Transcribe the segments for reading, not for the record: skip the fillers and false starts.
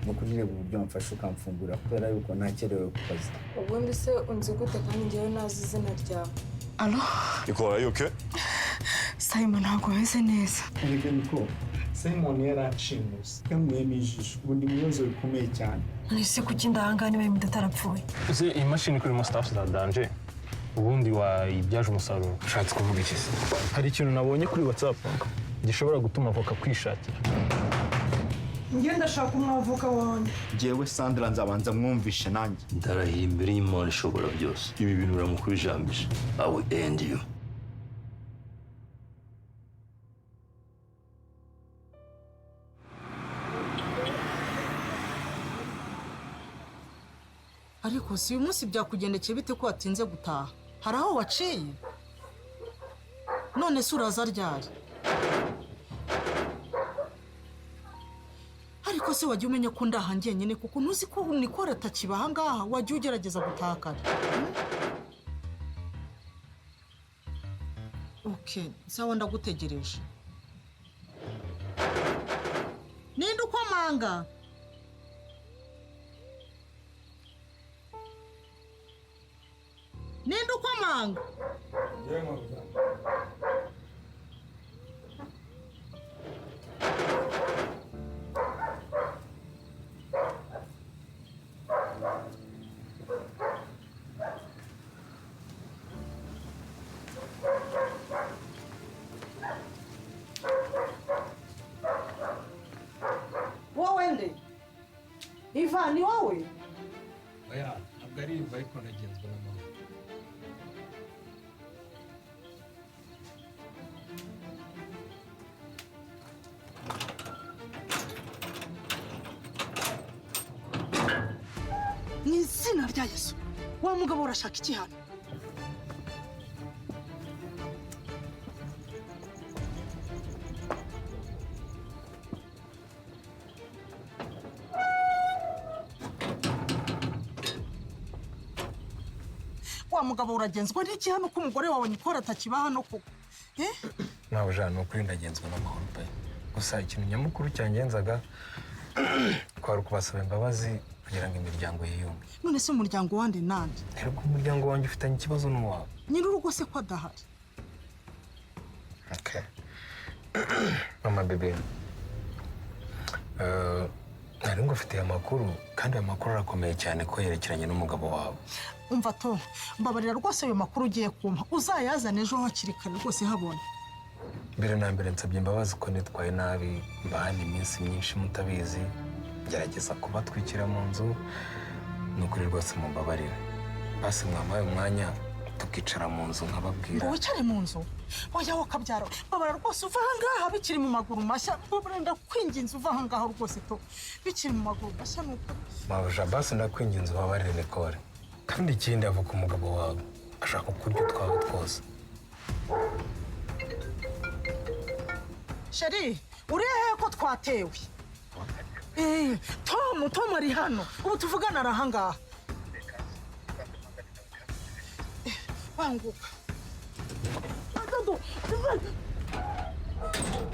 Ni ukuri, reba uburyo wamfasha ukamfungura, kubera yuko nakerewe ku kazi. Ubundi se unzi gute kandi njyewe nazi izina ryawe? Allo? Nicole, are you okay? Simon, ntabwo meze neza. Erega niko Simon yaranshimuse, yankuyemo ijisho, ubu ndi mu bibazo bikomeye cyane. None kuki ndahangana niba Rimida atarapfuye? Ese iyi mashini ikurimo stuff za danger, ubundi wayibyaje umusaruro? Ushatse kuvuga iki se? Hari ikintu nabonye kuri WhatsApp gishobora gutuma avoka kwishakira. Njye ndashaka umwavoka wanjye. Njyewe Sandra nzabanza mwumvishe nanjye. Ndarahiye imbere y'Imana ishobora byose, ibi bintu uramukubijambije, I will end you. Ariko si uyu munsi byakugendekeye bite ko watinze gutaha? Hari aho waciye? None se uraza ryari? Ariko se wajya umenya ko ndaha njyenyine, kuko ntuzi ko Nicole atakiba aha ngaha? Wajya ugerageza gutaha kare. Okay, sawa, ndagutegereje. Ninde ukomanga? Ninde ukomanga? Wowe nde? Iva, ni wowe? Oya, ntabwo ari Iva, ariko ndagenzwa na mama. Mu izina rya Yesu, wa mugabo urashaka iki hano? Wa mugabo, uragenzwa n'iki hano ko umugore wawe Nicole atakiba hano koko? Eh? Nawe ni ukuri ndagenzwa n'amahoro pe. Gusa ikintu nyamukuru cyangenzaga kwari ukubasaba imbabazi kugira ngo imiryango yiyunge. None se umuryango wande nande? Ariko umuryango wanjye ufitanye ikibazo n'uwawe. Nyir'urugo se ko adahari? Okay. Mama bebe, nari ngufitiye amakuru, kandi ayo makuru arakomeye cyane ko yerekeranye n'umugabo wawe. Umva to, mbabarira rwose, ayo makuru ugiye kumpa uzayazane ejo hakiri kare rwose habona. Mbere na mbere nsabye imbabazi ko nitwaye nabi, mbahana iminsi myinshi mutabizi, ngerageza kubatwikira mu nzu. Ni ukuri rwose mumbabarire. Basi mwampaye umwanya tukicara mu nzu nkababwira. Ngo wicare mu nzu? Oya, wowe kabyara, mbabarira rwose uva ahangaha bikiri mu maguru mashya. Mbabarira, ndakwinginze, uva ahangaha rwose to, bikiri mu maguru mashya, ni ukuri. Mabuja, basi ndakwinginze ubabarire Nicole. Kandi ikindi, avuka umugabo wawe ashaka kurya utwawe twose. Chéri, uri hehe ko twatewe? Eh, Tom ari hano ubu tuvugana, ari ahangaha. Eh, banguka. Dodo,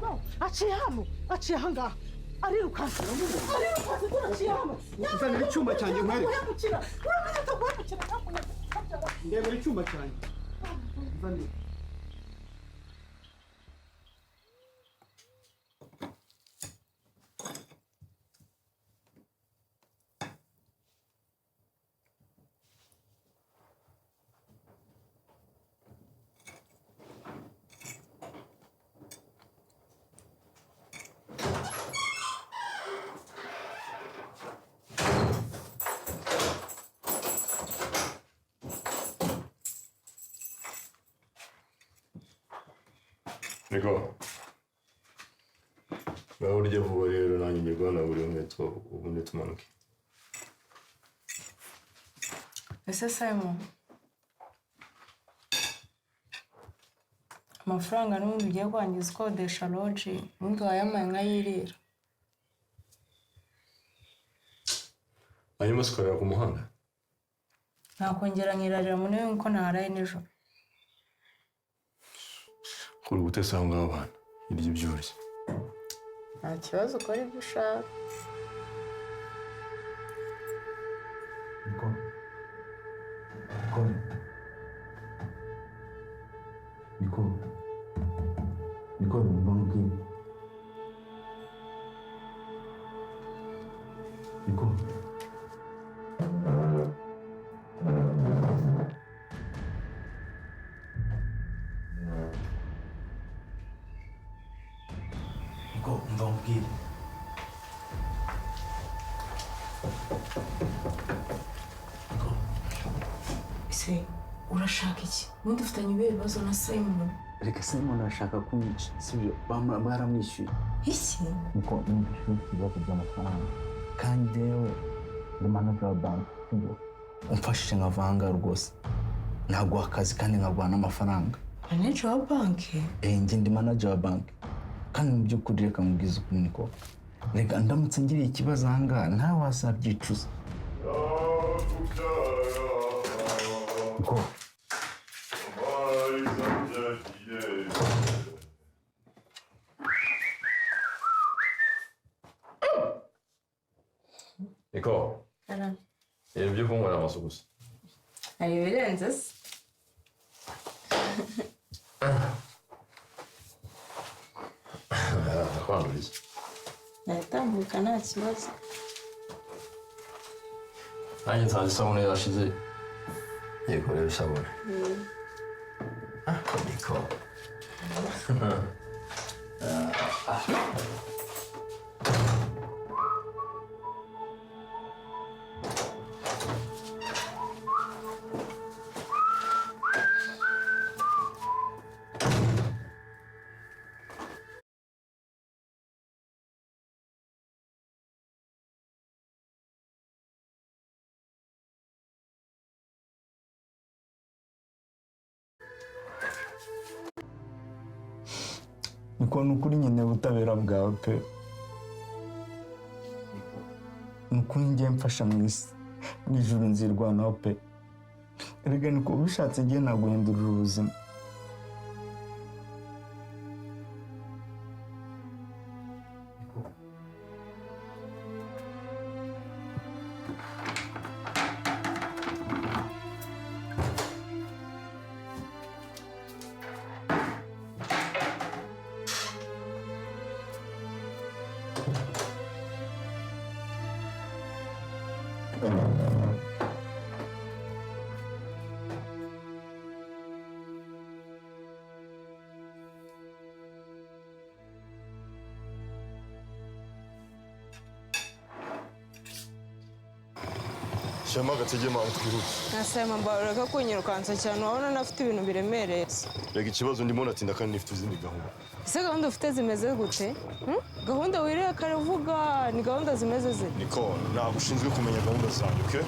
no, aciye hano, aciye ahangaha, arirukanse, arirukanse, dore aciye hano. Nzanira icyuma cyanjye nkwereke. Guhemukira, uramenye ataguhemukira nyamuneka, kabyara. Ndebera icyuma cyanjye. Nzanira. Niko. Nawe urya vuba rero, nanjye ngiye guhanagura inkweto, ubundi tumanuke. Ese Simon, amafaranga n'ubundi ugiye kwangiza ukodesha lodge, ubundi wayampaye nkayirira? Hanyuma se ukarara ku muhanda? Nakongera nkirarira mu ntebe nkuko naharaye nijoro. Kuri gutesa aho ngaho abana. Irya ibyo urya. Nta kibazo, ukora ibyo ushaka. Nicole. Nicole. Nicole. Nicole, mbamubwire. Nicole. Nicole, mbamubwire. Ese urashaka iki? Ubundi ufitanye ibihe bibazo na Simon? Reka Simon arashaka kunyica, sibyo? Baramwishyuye. Iki? Niko numvise ufite ibibazo by'amafaranga. Kandi yewe ndi manager wa banki, sibyo? Umfashije nkava aha ngaha rwose. Naguha akazi kandi nkaguha n'amafaranga. Manager wa banki? Njye ndi manager wa banki. Kandi mu by'ukuri reka nkubwize ukuri Niko. Reka ndamutse ngiriye ikibazo aha ngaha nawe wazabyicuza. Niko. Niko, ibintu byo kunywera amasuku gusa. Hari ibirenze se? Ndakwanduriza. Natambuka nta kibazo. Nanjye nsanze isabune yashize. Yikorera isabune. Niko. Niko ni ukuri nkeneye ubutabera bwawe pe. Ni ukuri ngiye mfasha mu isi, mu ijuru nzirwanaho pe. Erega niko ubishatse ngiye naguhindurira ubuzima. Shyiramo agatege mama twihute. Nasema mbabarira kunyirukansa cyane wabona nafite ibintu biremereye. Reka ikibazo ndimo natinda kandi nifite izindi gahunda. Ese gahunda ufite zimeze gute? Gahunda wiriye kare uvuga ni gahunda zimeze zite? Niko, ntabwo ushinzwe kumenya gahunda zanjye, okay?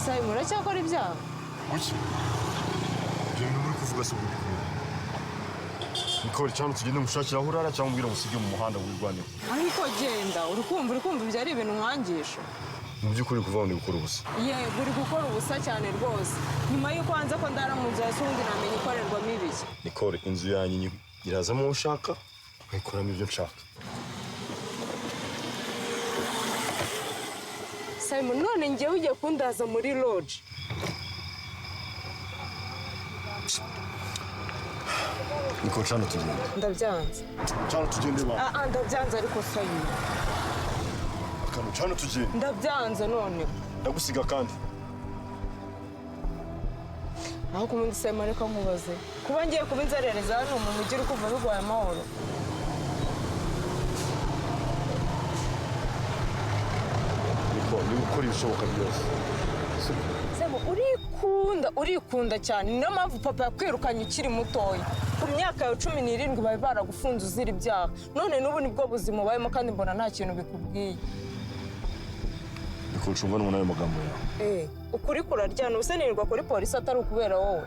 Simon, uracyakora ibyaha? Kuki? Ibyo bintu muri kuvuga si ukuri. Nicole, cyangwa tugende mushakira aho urara cyangwa umbwire musige mu muhanda wirwaneho. Ariko genda, uri kumva ibyo ari ibintu nkangisha. Mu by'ukuri kuva aho ndi gukora ubusa. Yego, uri gukora ubusa cyane rwose. Nyuma y'uko wanze ko ndara mu nzu ya se ubundi namenya ikorerwamo ibiki. Nicole, inzu yanjye irazamo uwo ushaka, nkayikoramo ibyo nshaka. Simon, none njyewe ugiye kundaza muri lodge. Niko, cana tugende. Ndabyanze. Cana tugende ba. Ah, ndabyanze ariko Simon. Akantu cana tugende. Ndabyanze none. Ndagusiga kandi. Aho kumundi Simon reka nkubaze. Kuba ngiye kuba inzererezi hano mu mujyi uri kuva biguhaye amahoro. Niko, ni gukora ibishoboka byose. Simon, urikunda cyane. Niyo mpamvu papa yakwirukanye ukiri mutoya. Ku myaka yawe 17 bari baragufunze uzira ibyaha. None n'ubu nibwo buzima ubayemo kandi mbona nta kintu bikubwiye. Niko, ucunga n'umuntu ayo magambo yawe. Ukuri kuraryana, ubuse nirirwa kuri polisi atari ukubera wowe.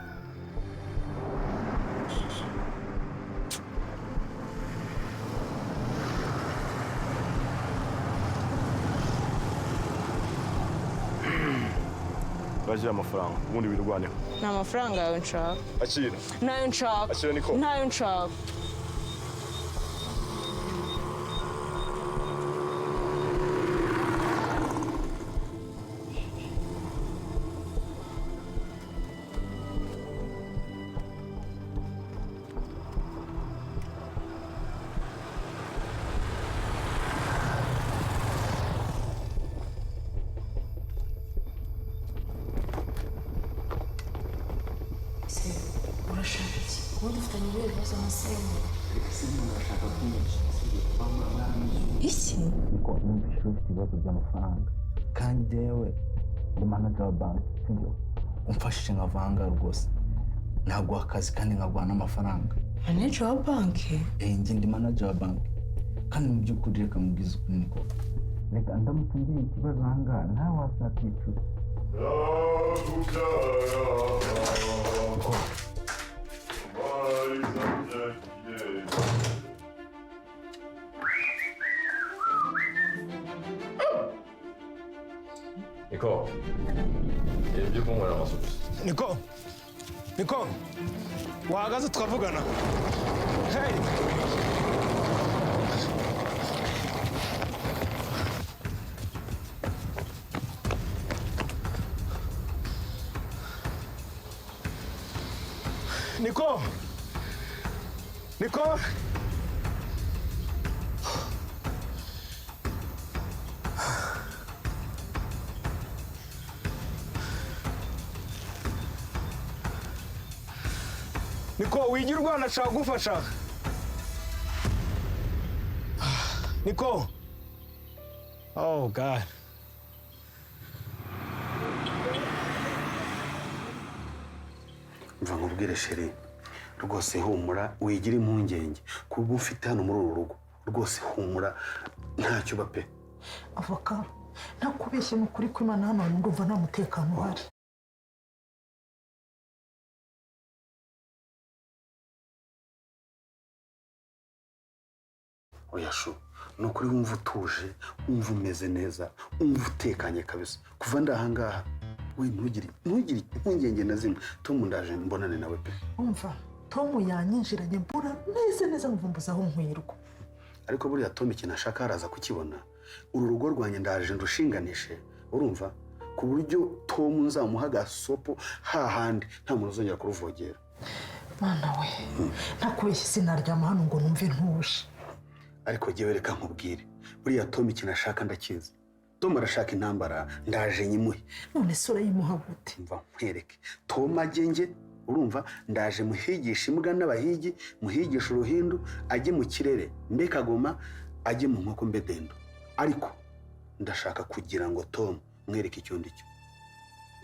Bagira amafaranga, ubundi wirwaneho. Nta mafaranga yawe nshaka. Akira. Ntayo nshaka. Akira Niko. Ntayo nshaka. Iki? Niko numvise ufite ibibazo by'amafaranga kandi njyewe ndi manager wa banki, sibyo? Umfashije nkava aha ngaha rwose naguha akazi kandi nkaguha n'amafaranga. Manager wa banki? Njye ndi manager wa banki kandi mu by'ukuri reka mubwize ukuri niko reka ndamutse ngiye ikibazo aha ngaha nawe wasakwicuza. Niko, ibyo kunywera amasuku. Niko, Niko, wahagaze tukavugana. Hey! Niko! Niko! Niko, wigira urwana ashaka kugufasha. Niko! Oh God. Mva nkubwire chérie, rwose humura, wigira impungenge kuba ufite hano muri uru rugo. Rwose humura, ntacyo uba pe. Avoka, ntakubeshye, ni ukuri kw'Imana, hano hantu ndumva nta mutekano uhari. Oya chou, ni ukuri wumva utuje, wumva umeze neza, wumva utekanye kabisa. Kuva ndahangaha we ntugire impungenge na zimwe. Tom ndaje mbonane nawe pe. Umva, Tom yanyinjiranye mbura neza neza nkumva aho nkwirwa. Ariko buriya Tom ikintu ashaka araza kukibona. Uru rugo rwanjye ndaje ndushinganishe, urumva, ku buryo Tom nzamuha agasopo hahandi nta muntu uzongera kuruvogera. Mana we, ntakubeshye sinaryama hano ngo numve ntuje. Ariko jyewe reka nkubwire, buriya Tom ikintu ashaka ndakizi. Tom arashaka intambara, ndaje nyimuhe. None se urayimuha gute? Mva nkwereke, Tom agenge, urumva, ndaje muhigishe imbwa n'abahigi, muhigishe uruhindu, ajye mu kirere mbe kagoma, ajye mu nkoko mbe dendo. Ariko ndashaka kugira ngo Tom mwereke icyo ndi cyo,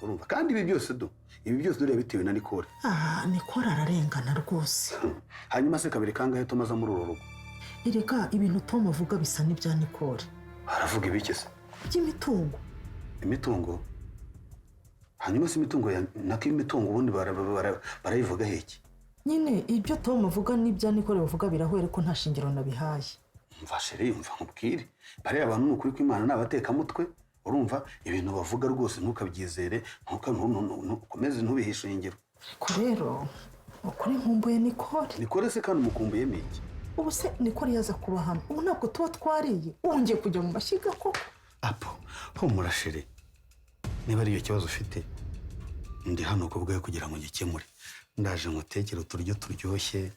urumva. Kandi ibi byose do, ibi byose dore bitewe na Nicole. Ah, Nicole ararengana rwose. Hanyuma se kabiri kangahe Tom aza muri uru rugo? Erega ibintu Tom avuga bisa n'ibya Nicole. Aravuga ibiki se? By'imitungo. Imitungo? Hanyuma se imitungo ya nako imitungo ubundi barayivuga heki? Nyine ibyo Tom avuga n'ibya Nicole bavuga birahuye, ariko nta shingiro nabihaye. Mva chérie, mva nkubwire, bariya abantu ni ukuri kw'Imana ni abatekamutwe, urumva, ibintu bavuga rwose ntukabyizere, ntukomeze ntubihe ishingiro. Ariko rero ukuri nkumbuye Nicole. Nicole se kandi umukumbuyemo iki? Ubu se Nicole yaza kuba hano, ubu ntabwo tuba twariye, ubu ngiye kujya mu mashyiga koko. Apo, humura chérie, niba ari icyo kibazo ufite ndi hano ku bwawe kugira ngo ngikemure. Ndaje ngutekere uturyo turyoshye,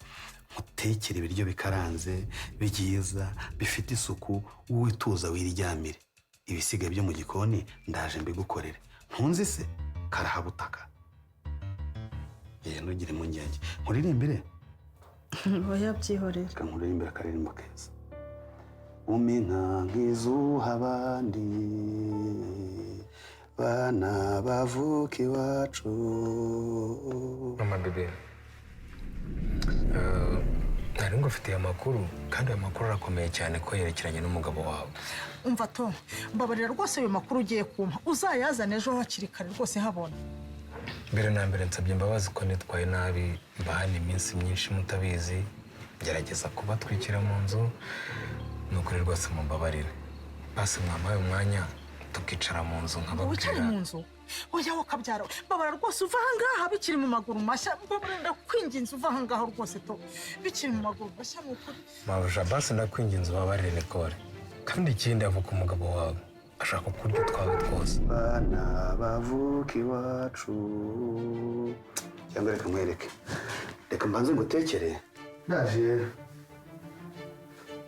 ngutekere ibiryo bikaranze byiza bifite isuku, wowe tuza wiryamire. Ibisigaye byo mu gikoni ndaje mbigukorere. Ntunzi se karahabutaka. Ntugire impungenge. Nkuririmbire? Oya, byihorere. Reka nkuririmbire akaririmbo keza. Umpe inka nk'izuha abandi bana bavuka iwacu. Mama bébé, nari ngufitiye amakuru kandi ayo makuru arakomeye cyane ko yerekeranye n'umugabo wawe. Umva Tom, mbabarira rwose, ayo makuru ugiye kumpa uzayazane ejo hakiri kare rwose habona. Mbere na mbere nsabye imbabazi ko nitwaye nabi mbahana iminsi myinshi mutabizi, ngerageza kubatwikira mu nzu. Ni ukuri rwose mumbabarire. Basi mwampaye umwanya tukicara mu nzu Wicare nkababwira. mu nzu? Oya wakabyara, mbabara rwose uva ahangaha bikiri mu maguru mashya. Mbabara, ndakwinginze, uva ahangaha rwose to, bikiri mu maguru mashya, ni ukuri. Mabuja, basi ndakwinginze ubabarire Nicole. Kandi ikindi, avuka umugabo wawe ashaka kurya utwawe twose. Bana bavuka iwacu. Cyangwa reka nkwereke, reka mbanze ngutekere, ndaje.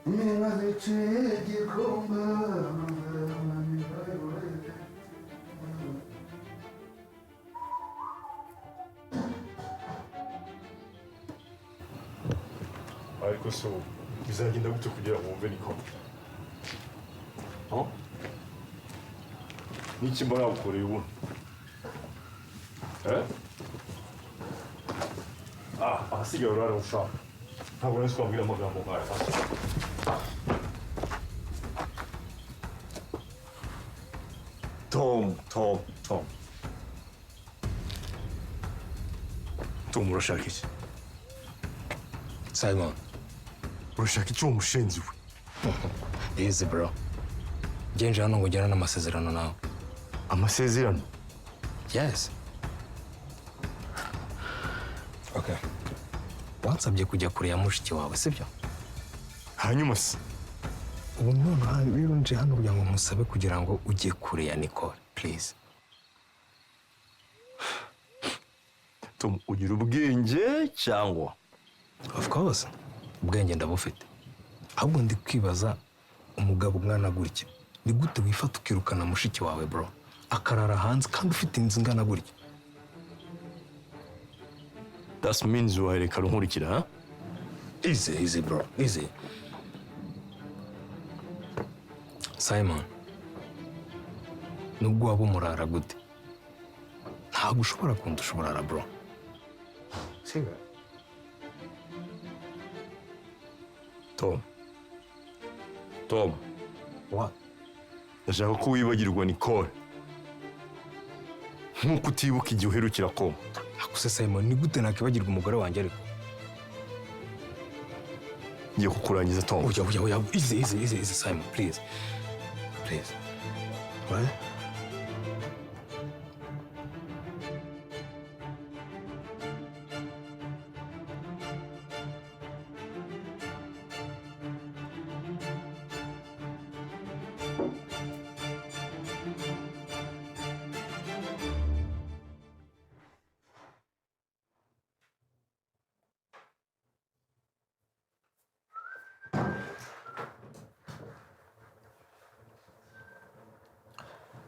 Inka ziciye igikoma. Bizagenda gute kugira ngo wumve Nicole? Huh? Niki mba nagukoreye ubundi? Eh? Ah, ahasigaye urara ushaka. Ntabwo nari twabwira amagambo nk'aya. Tom, Tom, Tom. Tom, urashaka iki? Simon. Urashaka icyo umushenzi we? Easy bro. Ngenje hano ngo ugirane amasezerano nawe. Amasezerano? Yes. Okay. Wansabye kujya kure ya mushiki wawe, sibyo? Hanyuma se? Ubu none rero nje hano kugira ngo musabe kugira ngo ujye kure ya Nicole, please. Tom, ugira ubwenge cyangwa? Of course. Ubwenge ndabufite. Ahubwo ndi kwibaza umugabo umwana gutya. Ni gute wifata ukirukana mushiki wawe bro? Akarara hanze kandi ufite inzu ingana gutya. That means wahereka nkurikira, ha? Easy, easy bro, easy. Simon, nubwo waba umurara gute, ntabwo ushobora kundusha uburara bro. Siga. Tom. Tom. What? Ndashaka ko wibagirwa Nicole. Nk'uko utibuka igihe uherukira koma. Akuse Simon, ni gute nakwibagirwa umugore wanjye ariko? Ngiye kukurangiza Tom. Oya, oya, oya, easy, easy, easy, easy, Simon, please. Please. What?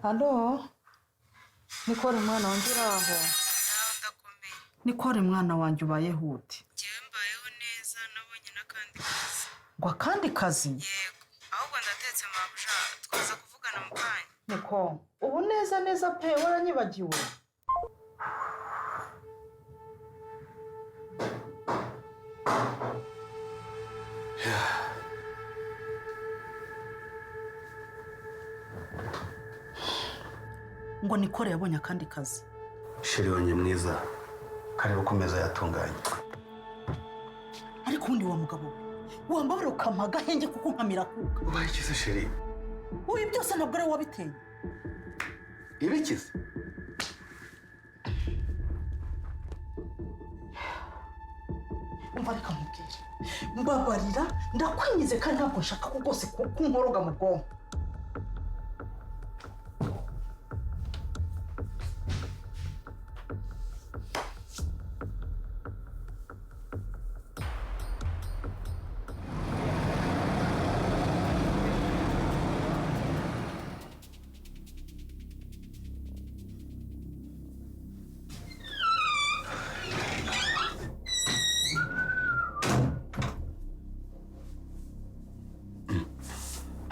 Alo, Nicole mwana wanjye uri aho? Nicole mwana wanjye ubayeho ute? Njyewe mbayeho neza, nabonye n'akandi kazi. Ngo akandi kazi? Yego, ahubwo ndatetse mabuja, twaza kuvugana mu kanya. Nicole, ubu neza neza pe waranyibagiwe. Ngo Nicole yabonye akandi kazi. Sheri wanjye mwiza, kareba ko meza yatunganye. Ariko ubundi wa mugabo we, wambabara ukampa agahenge kuko nkamira kuka. Ubaye iki se sheri? Uyu byose ntabwo ari wowe wabiteye. Ibikize? Umva reka nkubwire. Mbabarira, ndakwinyize kandi ntabwo nshaka ko rwose kunkoroga mu bwonko.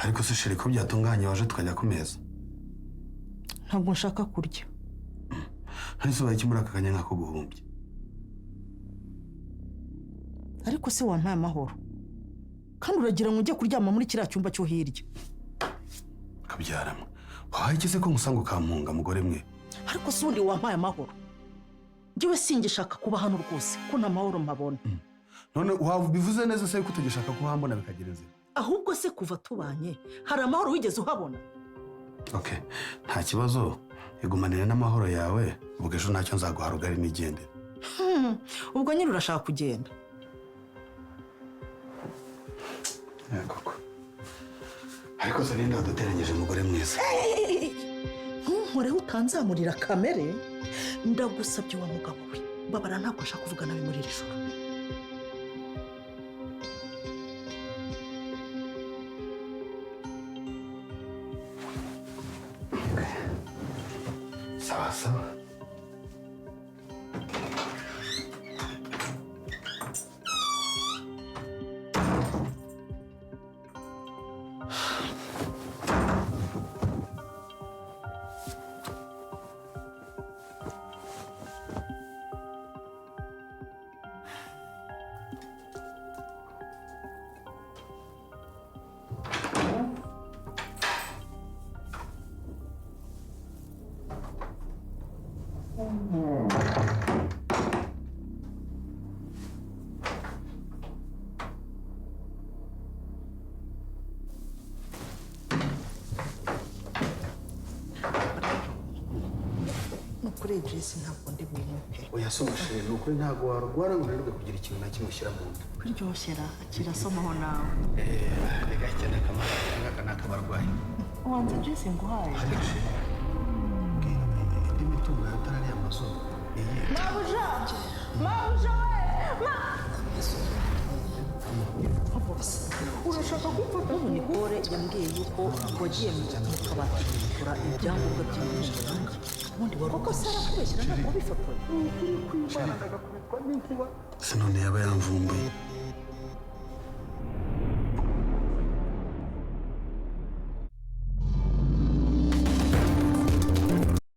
Ariko se sheri ko byatunganye waje tukajya ku meza? Ntabwo nshaka kurya. Ntese ubaye iki muri aka kanya nk'ako guhumbya? Ariko se wampaye amahoro? Kandi uragira ngo ujye kuryama muri kiriya cyumba cyo hirya. Kabyarama. Wabaye iki se ko nkusanga ukampunga mugore mwe? Ariko se ubundi wampaye amahoro? Njyewe singishaka kuba hano rwose ko nta mahoro mpabona. None bivuze neza se ko utagishaka kuhambona bikagira inzira? Ahubwo se kuva tubanye hari amahoro wigeze uhabona? Okay, nta kibazo, igumanire n'amahoro yawe, ubwo ejo ntacyo nzaguha rugari nigendere. Ubwo nyine urashaka kugenda. Koko. Ariko se ninde waduteranyije mugore mwiza? Ntunkoreho utanzamurira kamere, ndagusabye wa mugabo we. Babara ntabwo nshaka kuvuga nawe muri iri joro. Sawa sawa. Cyakora iyi juice ntabwo ndi buyinywe pe. Oya, soma chérie, ni ukuri ntabwo warwara ngo unanirwe kugira ikintu na kimwe ushyira mu nda. Kuryoshera, akira, somaho nawe. Ni gake n'akamaro aka ni akabarwayi. Ubanza juice nguhaye. Ariko chérie, mbwira, indi mitungo ya atari ariya mazu ni iyihe? Mabuja, mabuja we, ma Urashaka kumfata? Ubu Nicole yambwiye yuko wagiye mu kabati kugura ibyangombwa by'imitungo yanjye. Ubundi wari Koko se arakubeshyira, ntabwo wabifotoye? Se none yaba yamvumbuye?